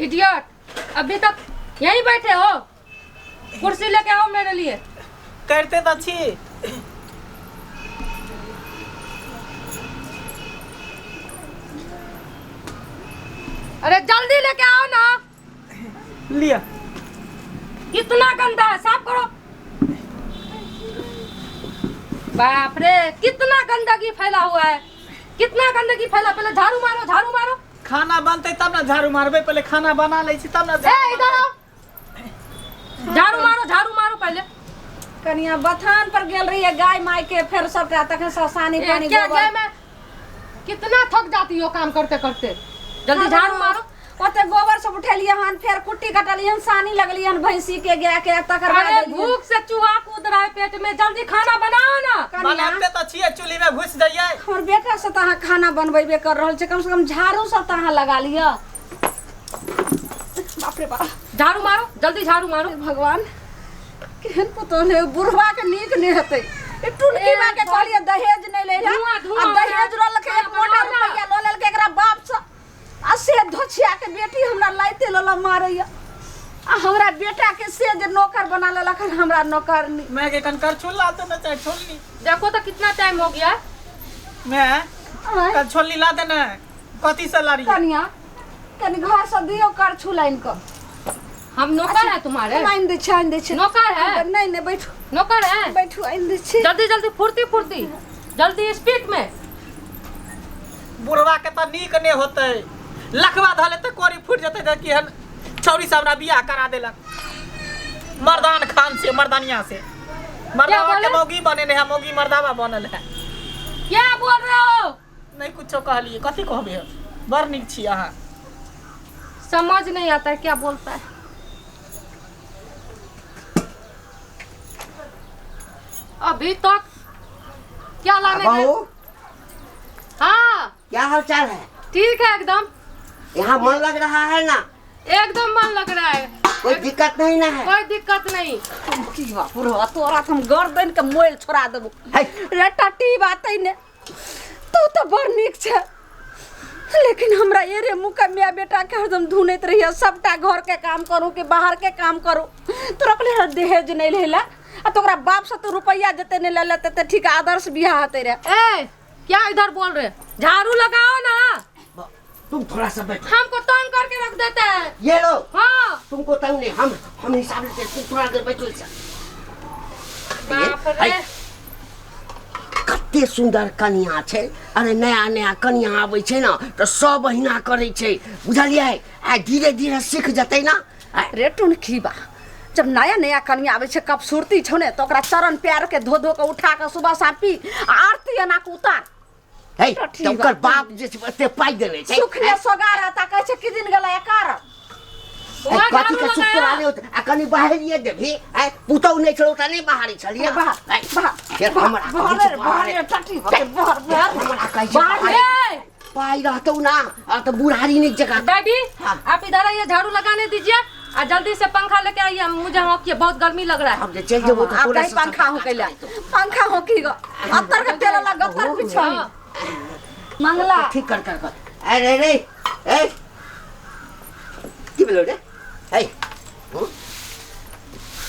Idiot, अभी तक यहीं बैठे हो? कुर्सी लेके आओ मेरे लिए। करते तऽ छी। अरे जल्दी लेके आओ ना। लिअ। कितना गंदा है, साफ करो। बाप रे, कितना गंदगी फैला हुआ है, कितना गंदगी फैला। पहले झाड़ू मारो, झाड़ू मारो। खाना बनतै तब ने झाड़ू मारबै, पहिले खाना बना लै छी तब ने। ए इधर आओ, झाड़ू मारो, झाड़ू मारो पहले। कनिया बथान पर गेल रहिए गाय माय के, फेर सबटा तखन सब सानी ए, पानी क्या गोबर। गाय में कितना थक जाती हो काम करते करते, जल्दी झाड़ू मारो। ओते गोबर सब उठेलियै हन, फेर कुट्टी कटलियै हन, सानी लगलियै हन भैंसी के गाय के, तकर बाद अरे एलियै। भूख से चूहा कूद रहा है पेट में, जल्दी खाना बनाओ ना। कनिया बनाबते तऽ छियै, चूल्ही में घुसि जइयै। हमर बेटा से तऽ अहाँ खाना बनबेबे कर रहल छै, कम से कम झाड़ू सब तऽ अहाँ लगा लिअ। बाप रे बाप। झाड़ू मारो, जल्दी झाड़ू मारो। हे भगवान, केहन पुतोह ने, बुढ़वा के नीक नहि हेतै। ई टुनकी बा के कहलियै दहेज नहि लै लए, धुआं, धुआं आ दहेज लऽ लेलकै, एक खाना मोटा बनाओ ना। रुपैआ लऽ लेलकै एकरा बाप सँ, आ से धोछिया के बेटी हमरा लाइते लऽ लऽ मारैया, आ हमरा बेटा के से जे नौकर बना लेलक हन, हमरा नौकर नहि। मैं के कन कर छुल ला देना चाहे छोलनी। देखो तो कितना टाइम हो गया। मैं आँय, कल छोलनी ला देना है, कथी से ला रही है? कनिया कनि घर से दियौ करछुल आनि कऽ। हम नौकर है तुम्हारे? हम आनि दै छी, आनि दै छी। नौकर है? नहि नहि, बैठू। नौकर है? बैठू, आनि दै छी। जल्दी जल्दी, फुर्ती फुर्ती, जल्दी स्पीड में। बुढ़वा के तऽ नीक नहि होतै, लखवा धऽ लेतै कोरी फूटि जेतै तऽ केहन छौरी से हमरा बियाह करा देलक, मर्दान खान से, मर्दानिया से। मर्दावा के बोले? मौगी बनेने है, मौगी मर्दावा बनल है। क्या बोल रहे हो? नहि कुछो कहलियै, कथी कहबै हम? बड़ नीक छी अहाँ। समझ नहीं आता है क्या बोलता है। अभी तक क्या लाने गए? बहू। हाँ। क्या हाल चाल है? ठीक है एकदम। यहाँ मन लग रहा है ना? एकदम मन लग रहा है। कोई दिक्कत नहीं ना है? कोई दिक्कत नहीं। की बाप रे, तोरा तऽ हम गर्दन के मोल छोड़ा देबो। है। रे टटी बात ने, तू तऽ बड़ नीक छै, लेकिन हमरा एरे मुँह के माय बेटा के हरदम धुनैत रहिए, सबटा घर के काम करू कि बाहर के काम करू। तोरा कहले दहेज नहीं लेला, आ तोरा बाप से तू रुपैया जते नहीं लेले तते ठीक आदर्श बियाह हेतै रे। ए क्या इधर बोल रहे, झाड़ू लगाओ ना। तुम थोड़ा सा बैठो। हमको तंग करके रख देते हैं ये लो। हाँ। तुमको तंग नहीं, हम हिसाब लेते हैं, तुम थोड़ा देर बैठो इसे। बाप रे। कते सुंदर कनिया छै। अरे नया नया कनिया आबै छै ने तऽ सब अहिना करै छै, बुझलियै? आ धीरे धीरे सीख जेतै ना। रे टुनकी बा, जब नया नया कनिया आबै छै, कपसूरती छौ ने, तऽ ओकरा चरण प्यार के धो धो के उठा के सुबह शाम पी आ आरती एना के उतार। है तऽ ठीक तऽ ओकर बा। बाप जे छै एते पाइ देने छै। सुखने सोगार आता कहै छै कि दिन गेलै एकार। हुआ कथी झाड़ू के सुख लगाया। तोरा नहि होतै? आ कनि बाहरिये देबही आँय, पुतहु नहि छलौ तऽ नहि बाहरी छलियै। बाहर, आँय, बाहर, फेर हमरा कहै छै बाहर, बाहरे। बाहर, टटी भऽ बाहर, बाहर। हमरा कहै छै बाहर। बाहरे। ए, पाइ रहतौ ना आ तऽ बुढ़ारी नीक जकाँ। डैडी हाँ। आप इधर आइए, झाड़ू लगाने दीजिए आ जल्दी से पंखा लेके आइए, मुझे हौंकिए, बहुत गर्मी लग रहा है। हम जे चलि जेबौ तऽ आब तोरा कहीं से पंखा सबटा होकै ला काज कराइतौ। पंखा होकी गो अत्तर के तेल लगा गत्तर पिछाई। हाँ। मंगला ठीक कर कर कर। अरे रे ए की भेलौ रे? हे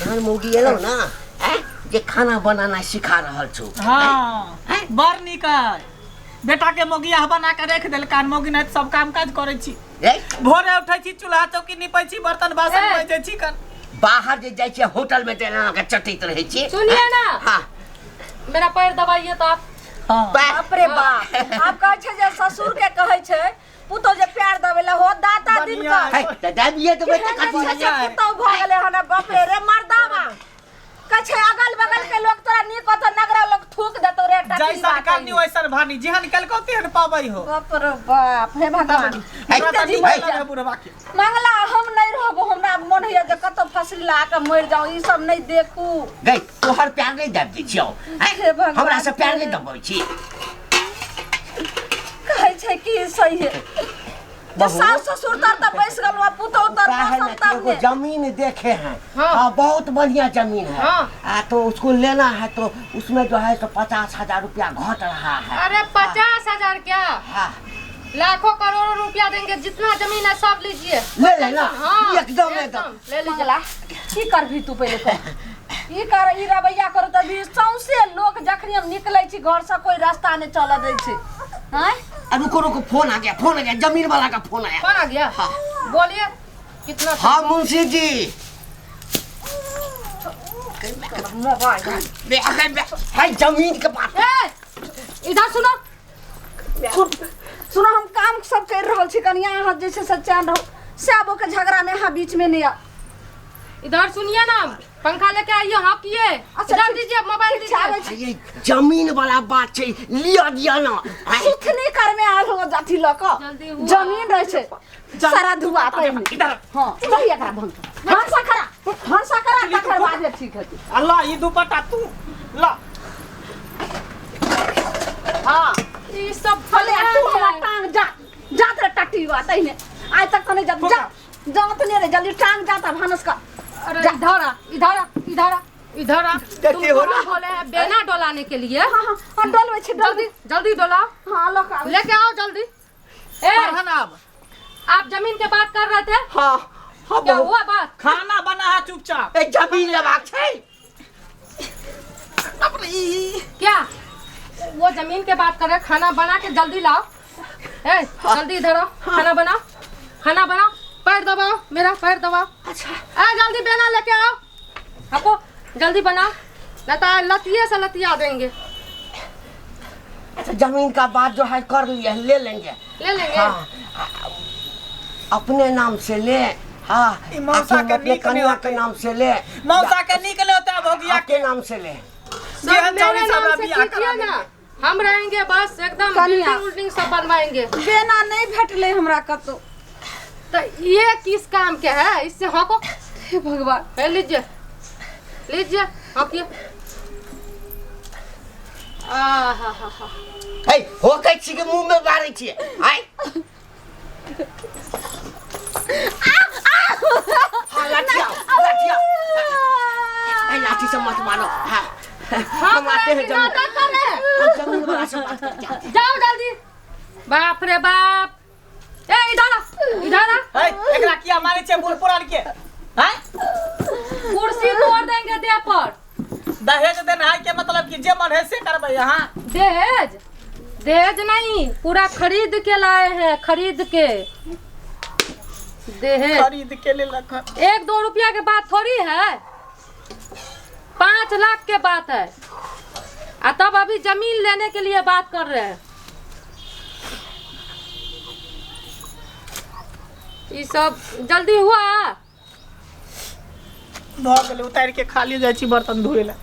एहन मौगी एलौ ना ऐं, जे खाना बनाना सिखा रहल छौ। हाँ हैं? बड़ नीक है, बेटा के मौगिया बना के रख देलकान, मौगी नहीं सब काम काज करै छी। रे भोरे उठै छी, चूल्हा चौकी निपै छी, बर्तन बासन ए। मजै छी कन। बाहर जे जाइ छियै होटल में तऽ एना के चटैत रहै छी। सुनिए ना। हाँ। मेरा पैर दबाइए तो आप। हाँ। बाप रे बाप, आब कहै छै जे ससुर के कहै छै पुतोह जे प्यार देबै ला हो दाता दिन बढ़िया का है तऽ दाबिए देबै तऽ केहन कथी छै हेतै? जे पुतोह भऽ गेलै हन, बाप रे रे मर्दावा कहै छै अगल बगल के लोग तोरा नीक होतो, नगरा लोग थूक देतो रे टटली जैसन बात करनी है। वैसन भानी, जेहन केलकौ तेहन पाबै हो। बाप रे बाप, हे भगवान। हमरा तऽ नीक है। लगे है बुढ़वा के। मंगला हम नहीं रहबो, हमरा मन होइया जे कतौ फसली ला के मरि जाऊ, ई सब नहीं देखू। गई तोहर प्यार नहीं दाबि दै छियौ हैं? हे भगवान। हमरा से प्यार नहीं दबै छी। कहै छै कि सही है जे बहू। सास ससुर तर तऽ बैस गेलहुँ आ पुतहु तर का है बसल ना कि तब एगो ने। जमीन देखे हैं। हाँ। हाँ, बहुत बढ़िया जमीन है। हाँ। आ तो उसको लेना है तो उसमें जो है तो 50,000 रुपया घट रहा है। अरे 50,000 क्या? हाँ। लाखों करोड़ों रुपया देंगे, जितना जमीन है सब लीजिए। ले ले ना। हाँ, एकदम एकदम। ले लीजिए। मंगला, की करबी तू पहिले कह। ई कर ई रवैया करू तभी सौंसे लोग जखनी हम निकलै छी घर से कोई रास्ता नहीं चलऽ दै छै। आँय? रुको रुको, फोन आ गया, फोन आ गया, जमीन वाला का फोन आया। कौन आ गया? हाँ। बोलिए कितना? हाँ मुंशी जी। मोबाइल। बे, अरे, बे, है जमीन के बात। ए, इधर सुनो। सुनो, हम काम सब कर रहल छी, कनिया अहाँ जे छै से चैन रहू। साबो के झगड़ा में अहाँ बीच में नहीं आउ। इधर सुनिए ना, पंखा लेके आइए, हाँ किए। अच्छा, इधर ठीक- दीजिए मोबाइल ठीक छै, आबै दीजिए। छी। ये जमीन वाला बात छै, लिया दिया ना। आय, सुथनी कर में आयल हो जाती लऽ कऽ। जल्दी हुआ। जमीन रहै छै सारा धुआ पहिने। इधर। हाँ, दही एकरा भंग भनसा करा, भनसा करा, तकर बाद ठीक हेतै। अल्लाह, ई दुपट्टा तू ला। हाँ। ई सब भले तू फैला हमरा है। टांग जा जात रे टट्टी हुआ तहिने आइ तक तऽ नहि जात, जा जात ने रे, जल्दी टांग जात आ भानस कर। अरे इधर आ, इधर आ, इधर आ, इधर आ। देखिए तुमको हो ना। हम बोले हैं बेना डोलाने के लिए। हाँ हाँ हाँ, डोलबै छी, जल्दी डोलबै। जल्दी डोलाओ। हाँ, लऽ कऽ आबै। लेके आओ जल्दी। ए, पढ़न अब। आप जमीन के बात कर रहे थे? हाँ हाँ। क्या बहु हुआ बात? खाना बना है चुपचाप। ए, जमीन लेबाक छै। क्या वो जमीन के बात कर रहे? खाना बना के जल्दी लाओ। ए, जल्दी इधर आओ, खाना बनाओ, खाना बनाओ। पैर दबाओ मेरा, पैर दबाओ। अच्छा। ए, जल्दी बेना लेके आओ, हमको जल्दी बनाओ, नहीं तो लतिये से लतिया देंगे। अच्छा, जमीन का बात जो है कर लिए, ले लेंगे। ले लेंगे। हाँ, अपने नाम से ले। हाँ। ई मौसा अपने के नीक नहीं कन्या होते। के नाम से ले। मौसा के नीक नहीं होता भोगिया। आपके नाम से ले। सब जेहन मेरे चौड़ी नाम हमरा से बियाह कीजिए करा ना, हम रहेंगे बस एकदम। कनिया। बिल्डिंग उल्डिंग सब बनवाएंगे। बेना नहि भेटलै हमरा कतौ। तो ये किस काम के है? इससे हाँको। हे भगवान। ए, लीजिए लीजिए, हाँकिए। आ हा हा हा। हे, होकै छी के मुंह में मारै छियै? आय, हाँ, लाठी आओ, लाठी आओ। ए, लाठी से मत मारो। हाँ, हम आते हैं जमीन, नाटक कर रहे हैं। हम जमीन वाला से बात करके आते हैं। जाओ जल्दी। बाप रे बाप। ए, इधर आ, इधर आ। है, एकरा किया मारै छै बूढ़ पुरान के? हैं? कुर्सी तोड़ देंगे देह पर। दहेज देना के मतलब कि जे मन है से करबै अहाँ? दहेज दहेज नहीं, पूरा खरीद के लाए हैं, खरीद के दहेज। खरीद के लेलक हन। एक दो रुपया के बात थोड़ी है, 5 लाख के बात है। आ तब अभी जमीन लेने के लिए बात कर रहे हैं। ये सब जल्दी हुआ? भऽ गेलै, उतारि के खाली जाइ छी बर्तन धोए लए।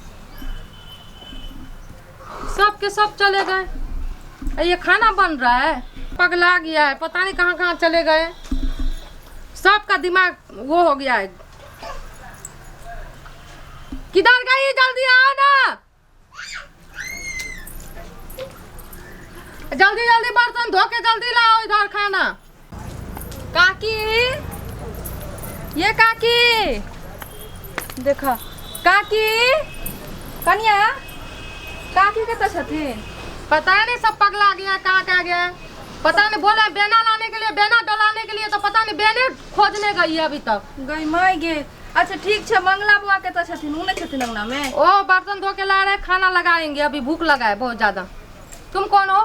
सब के सब चले गए। आ ये खाना बन रहा है, पगला गया है, पता नहीं कहाँ कहाँ चले गए। सबका दिमाग वो हो गया है। किधर गई? जल्दी आओ ना, जल्दी जल्दी बर्तन धो के जल्दी लाओ इधर खाना। काकी, ये काकी, देखो काकी। कनिया, काकी कतऽ छथिन? पता नहीं, सब पगला गया, कहाँ कहाँ गया है पता नहीं। बोला बेना लाने के लिए, बेना डलाने के लिए, तो पता नहीं बेने खोजने गई है अभी तक। गई माय गे। अच्छा, ठीक छै। मंगला बुआ कतऽ छथिन? ओ नहि छथिन अंगना में? ओ बर्तन धो के ला रहे, खाना लगाएंगे, अभी भूख लगा है बहुत ज्यादा। तुम कौन हो?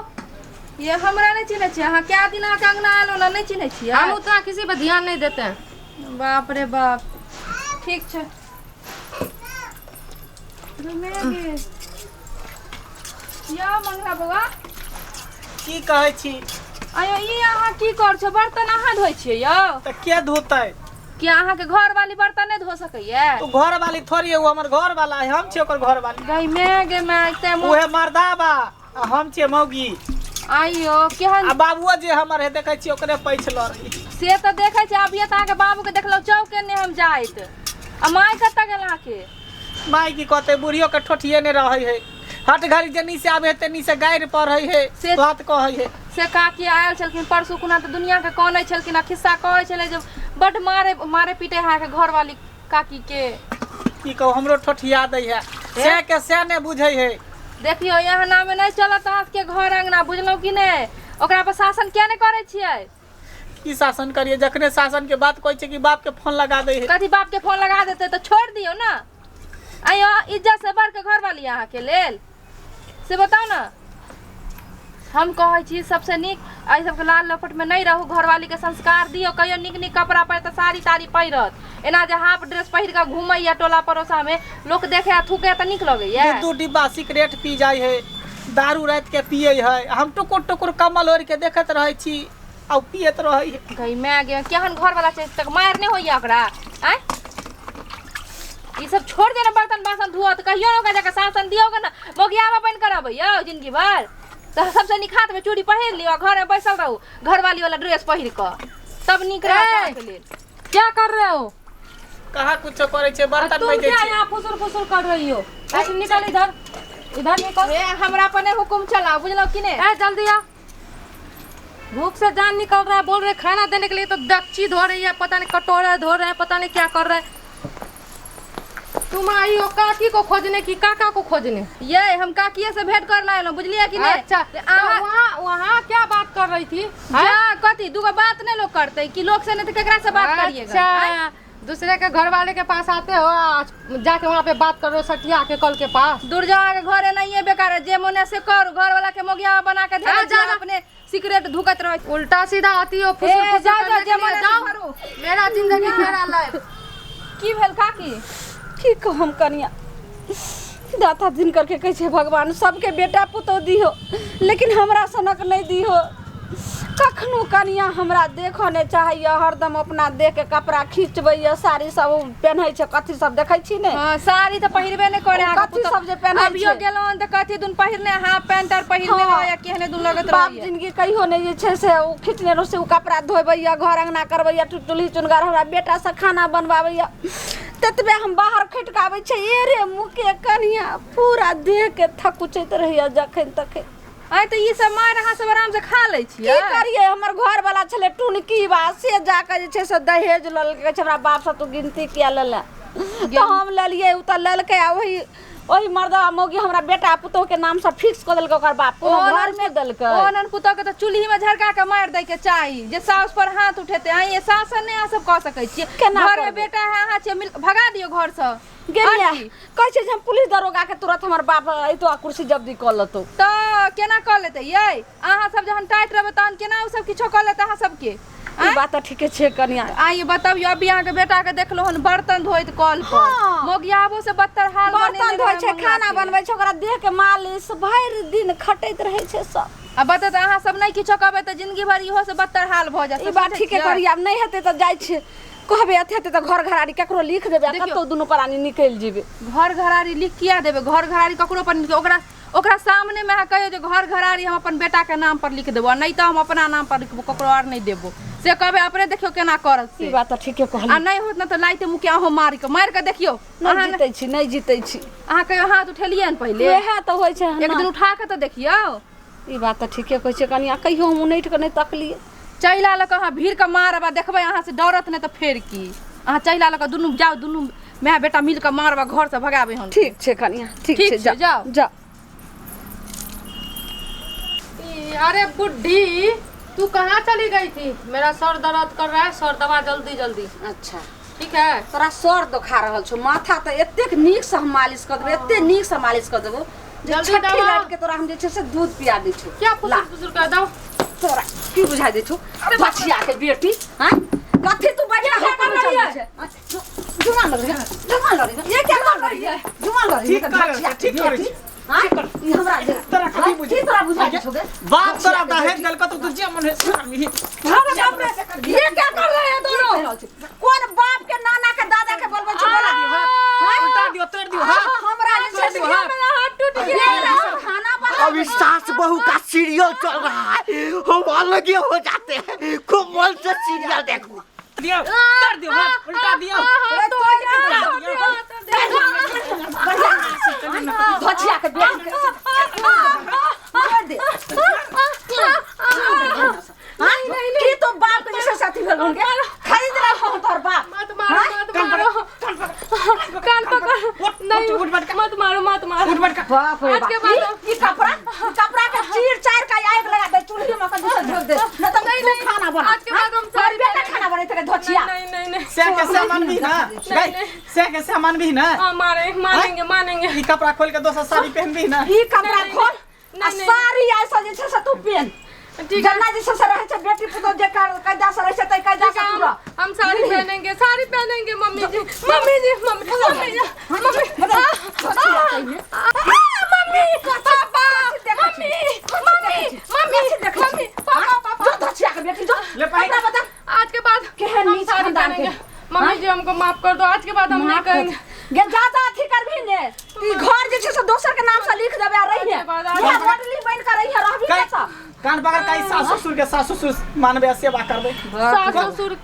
ये हमरा नहि चिन्है छियै अहाँ? क्या दिन अहाँके अंगना आयल ओना नहि चिन्है छियै? हम उतना किसी पे ध्यान नहीं देते हैं। बाप रे बाप, ठीक छै। रे गे। यौ मंगला बौआ। की कहै छी? आयो, ई अहाँ की कर छो? बर्तन अहाँ धोइ छियै यौ? तऽ के धोतै? कि अहाँके घर वाली बर्तन नहि धो सकैया? तू घर वाली थोड़ी है, ओ हमर घर वाला है, हम छियै ओकर घर वाली। गई मे गे my ते उहे मर्दा बा आ हम छियै मौगी। आइयो, केहन आ बाबुआ जे हमर है, देखै छियै ओकरे पैछ लड़ै। से तऽ देखै छियै। अभिये तऽ अहाँके बाबूके देखलहुँ चौके ने हम जाइत। आ माय कतऽ गेल अहाँके? माय की कहते, बुढ़ियो के ठोठिए ने रहै है। हट घड़ी जनी से आबे तनी से गारि पढ़ै है, बात कहै है। से काकी आयल छलखिन परसू खुना तऽ दुनियाके कनै छलखिन आ खिस्सा कहै छलै जे बड्ड मारे मारे पीटे अहाँके घरवाली काकी के। की कहू, हमरो ठोठिया दै है, से के से ने बुझै है। देखियौ, एहनामे नहि चलत अहाँ सबके घर अंगना, बुझलहुँ कि नहि? ओकरा पर शासन किया नहि करै छियै? की शासन करिए, जखने शासन के बात कहै छै कि बाप के फोन लगा दे है। कथी बाप के फोन लगा देतै तऽ छोड़ि दियौ ने। आइयो इज्जत से बढ़ के घरवाली अहाँके लेल, से बताउ ने। हम कहै छी सबसे नीक एहि सबके लाल लपट में नहीं रहू, घरवाली के संस्कार दियौ, कहियो नीक नीक कपड़ा पहिर तऽ साड़ी ताड़ी पहिरत। एना जे हाफ ड्रेस पहिर कऽ घूमैया टोला पड़ोसा में, लोक देखे आ थूके तऽ नीक लगैया? दू डिब्बा सिगरेट पी जाइ है, दारू राति के पिए है, हम टुकुर टुकुर कमल ओढ़ के देखैत रहै छी आ पियत रहै है। गई मैं गे, केहन घरवाला छै तक मारि नहि होइया ओकरा? आँय, ई सब छोड़ देना, बर्तन बासन धोअत कहियो ने ओकरा जाके शासन दियौ ने। मोगियाबा बनि कर अबैया जिंदगी भर, तऽ सबसे नीक हाथ में चूड़ी पहिर लियौ आ घर में बैसल रहू घरवाली वाला ड्रेस पहिर कऽ, तब नीक रहत ए! अहाँके लेल। क्या कर रहे हो? कहाँ कुछो करै छै, आ बर्तन तुम माजै क्या छै। यहाँ फुसुर फुसुर कर रही हो? अच्छा, निकल इधर, इधर निकल। ए, हमरा पर नहि हुकुम चलाउ, बुझलहुँ कि नहि? ए जल्दी आ, भूख से जान निकल रहा है। बोल रहे खाना देने के लिए तो दक्षी धो रही है, पता नहीं कटोरा धो रहे हैं, पता नहीं क्या कर रहे हैं। तुम आई हो काकी को खोजने की काका को खोजने? ये हम काकिए से भेंट कर लायलहुँ, बुझलियै कि नहि? अच्छा, तो अहाँ वहाँ वहाँ क्या बात कर रही थी? जा कथी दूगो बात नहीं लोग करते कि लोग से नहीं तो केकरा से बात करिएगा? अच्छा, दूसरे के घर वाले के पास आते हो, आज जाके वहाँ पे बात करो सटिया के कल के पास। दूर जाओ, के घरे नहीं है बेकार है, जे मोने से करू, घर वाला के मोगिया बना के जा, धरे जा, जा, अपने सिगरेट धुकत रहे। उल्टा सीधा आती हो फुसुर ए, फुसुर जाओ, करने जाओ, के लिए। जे मने से जाओ, करू। मेरा जिंदगी मेरा लाइफ। की भेल काकी? की कहम कनिया, दाता दिन करके कहै छै भगवान सबके बेटा पुतोह दिहो, लेकिन हमरा सनक नहि दिहो। कखनो कनिया हमरा देखऽ नहि चाहैया, हरदम अपना देह के कपड़ा खींचबैया, साड़ी सब पेन्है छै, कथी सब देखै छी ने। हाँ, साड़ी तऽ पहिरबे नहि करे ओ अहाँके कथी पुतोह। सब जे पेन्है अभियो छै। गेलहुँ हन तऽ कथी दुन पहिरने, हाफ पैंट आर पहिरने हाँ। रहैया, केहने दुन लगैत बाप रहैया। जिंदगी कहियो नहि जे छै से ओ खींचने रहो से ओ कपड़ा धोबैया, घर अंगना करबैया, चूल्ही चुनगार हमरा बेटा से खाना बनबाबैया। ततबे हम बाहर खटि कऽ आबै छै, ए रे मुके कनिया पूरा देह के थकुचैत रहैया जखन तखन। आइ तऽ ई सब मारि अहाँ सब आराम से खा लै की छियै? करियै, हमर घर वाला छलै टुनकी बा, से जाके जे छै से दहेज लेलकै, कहै छै हमरा बापसँ तू गिनती किया लेले, तऽ हम लेलियै, ओ तऽ लेलकै आ ओही ओही मर्दवा मौगी हमरा बेटा पुतोह के नामसँ फिक्स कऽ देलकै, ओकर बाप कोनो घर नहि देलकै। ओहन पुतोह के तऽ चूल्ही में झरका के मारि दै के चाही जे साउस पर हाथ उठेतै। आइ ये शासन नहि अहाँ सब कऽ सकै छियै? केना घर में करबै? बेटा है अहाँ छियै, मिल भगा दियौ घर से। गेलियै, आओर की? कहै छै जे हम पुलिस दरोगा के तुरंत हमर बाप अयतो आ कुर्सी जब्दी कऽ लेतौ। तऽ केना कऽ लेतै यै? अहाँ सब जहन टाइट रहबै तहन केना ओ सब किछो कऽ लेतै अहाँ सबके? ई बात तऽ ठीके छै कनिया। आइ बतबियौ, अभी अहाँके बेटा के देखलहुँ हन बर्तन धोइत कल पर। हाँ। मोगियाबो से बदतर हाल बर्तन बनेने धोइ रहै छै, मंगला खाना के। बनबै छै, ओकरा देह के मालिश, भरि दिन खटैत रहै छै सब। आ बतौ तऽ अहाँ सब नहि किछो कहबै तऽ जिंदगी भरि इहो से बदतर हाल भऽ जायत। ई बात सोचै ठीके छियै? करी, आब नहि हेतै तऽ जाइ छियै कहबै, अथी हेतै तऽ घर घरारी ककरो लिख देबै आ देखियौ। कतहु दुनू प्राणी निकलि जेबै। घर घरारी लिख किया देबै? घर घरारी ककरो पर नहि, ओकरा ओकरा सामने में अहाँ कहियौ जे घर घरारी हम अपन बेटा के नाम पर लिख देबो, आ नहि तऽ हम अपना नाम पर लिखबो, ककरो आर नहि देबो, से कहबै। अपने देखियौ केना करत ई से। बात तऽ ठीके आ कहली। नहि होत ने तऽ लाइते मुँह के अहूँ मारि कऽ मारि कऽ देखियौ। नहि अहाँ जीतै छी, नहि जीतै छी। अहाँ कहियो हाथ उठेलियै हन पहिले? वएह तऽ होइ छै। एक दिन उठा कऽ तऽ देखियौ। ई बात तऽ ठीके कहै छियै कनिया, कहियो हम उनटि कऽ नहि तकलियै। चैला लऽ कऽ अहाँ भीड़ कऽ मारब आ देखबै अहाँ से डरत नहि तऽ फेर की। अहाँ चैला लऽ कऽ दुनू जाउ, दुनू माय बेटा मिल कऽ मारब आ घर से भगाबै हम। ठीक छै कनिया, ठीक ठीक छै, छै, जाउ जाउ। जाउ। ई, अरे बुढ़ी, तू कहाँ चली गई थी? मेरा सर दर्द कर रहा है, सर दबा जल्दी जल्दी। अच्छा। ठीक है। तोरा सर दुखा रहल छौ, माथा तऽ एतेक नीकसँ हम मालिश कऽ देबौ, एते नीकसँ मालिश कऽ देबौ जे जल्दी छठी दबा। राति के तोरा हम जे छै से दूध पिया दै छौ। क्या ला, फुसुर फुसुर कर दो? तोरा की बुझाइ दै छौ बचिया के बेटी? हाँ, कथी तू बैठ के हुकुम चलबै छै? जुमा लग रही, जुमा लग रही, ये क्या कर रही है? जुमा लग रही ठीक करै बचिया छै, के ठीक करै बेटी। छै। हाँ, ई हमरा जे तोरा कथी हाँ, बुझाइ? की तोरा बुझाइ दै छौ गे? बाप तोरा दहेज देलको तऽ तू जे मन है से करबिही। अरे बाप रे, ये क्या कर रहे हैं दोनों? कौन बाप के नाना के दादा के बोलबै छै? बोला। उल्टा दियो, तोड़ दियो हाथ। हमरा जे छै तोड़ दियो हाथ। हाथ टूटि गेल। खाना बना अभी सास बहू का सीरियल चल रहा है, हम अलग ही हो जाते हैं, खूब मन से सीरियल देखो। दियो, तोड़ दियो हाथ, उल्टा दियो। धोछिया के बेटी के मार दे। हाँ? की तो बाप के जैसे साथी भेल होंगे खरीद रहा हो तोहर बाप? मत मारो, मत मारो, कान पकड़ नहीं, उठ, उठ, मत मारो, मत मारो। उठ बैठ कर। बाप रे आज के बाप। बाद ई कपड़ा, ई कपड़ा के चीर चार के आग लगा दे चूल्ही में के। से के से मानबी ना गई से के से मानबी ना। हाँ माने मानेंगे मानेंगे। ई कपड़ा खोल के दोसर साड़ी पहनबी ना। ई कपड़ा नहीं, खोल नहीं, आ नहीं। साड़ी ऐसा जे छै से तू पहन। ठीक है। जना जे छै से रहै छै बेटी पुतोह जे कायदा से रहै छै तै कायदा ठीक से है, तू रह। हम साड़ी पहनेंगे, साड़ी पहनेंगे मम्मी जी, मम्मी जी, मम्मी, मम्मी जी, मम्मी, आ, आ, आ, मम्मी, पापा, mummy, mummy, mummy, mummy, पापा, पापा, जो धचिया के बेटी जो ले पहिन। बता बता आज के बाद केहन हम नीच साड़ी खानदान के। पहनेंगे। मम्मी जी हमको माफ कर दो, आज के बाद हम नहीं करेंगे। गे ज्यादा अथी करबी ने ई घर जे छै से दोसर के नाम से लिख देबे आ रही है आज के बाद आज इएह बदली बन के रही है रहबी कई कैसा कान पकड़ के ई सास ससुर के सास ससुर मानबे आ सेवा करबे। सास ससुर,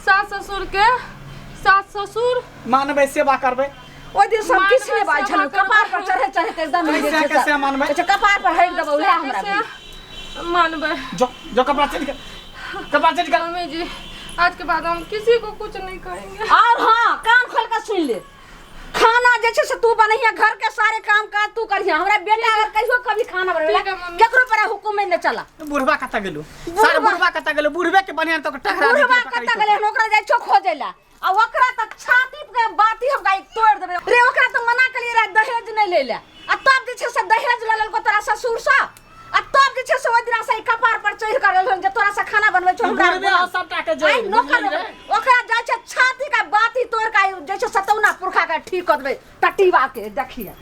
सास ससुर के, सास ससुर मानबे सेवा करबे। ओहि दिन सब मानबै किछु नहि बाजै सेवा छलहुँ करबै। कपार पर चढ़े चढ़े एकदम कैसे जे छै से- कैसे मानबै? अच्छा कपार पर हरि देबौ उएह हमरा कैसे भेल। मानबै। जो जो कपड़ा चेंज कर, कपड़ा चेंज कर। मम्मी जी आज के बाद हम किसी को कुछ नहीं कहेंगे। और हाँ कान खोल के सुन ले, खाना जे छै से तू बनैहे, घर के सारे काम काज तू करिहे। हमरा बेटा अगर कहियो कभी खाना बनबे ठीक है, मम्मी। केकरो पर हुकुम नहि चला। बुढ़वा कतऽ गेलू? सार बुढ़वा कतऽ गेलू? बुढ़वे के बढ़िया तो टकरा बुढ़वा कतऽ गेलै हन? ओकरा जाइ छौ खोजै ला आ ओकरा तऽ छाती के बाती हम गाय तोड़ि देबै रे। ओकरा तऽ मना केलियै रहे दहेज नहि लै ला आ तब जे छै से दहेज लऽ लेलको तोरा ससुर सँ आ तब जे छै से ओहि दिना से ई कपार पर चढ़ि कऽ रहल जे तोरा से खाना बनबै छौ हमरा बुढ़वे हो सबटा के आइ जोड़ नौकर बुझलियै रे? ओकरा जाइ छै छाती के बाती तोड़ि कऽ जे छै सतौना पुरखा के ठीक कऽ देबै टटीबा के देखिए।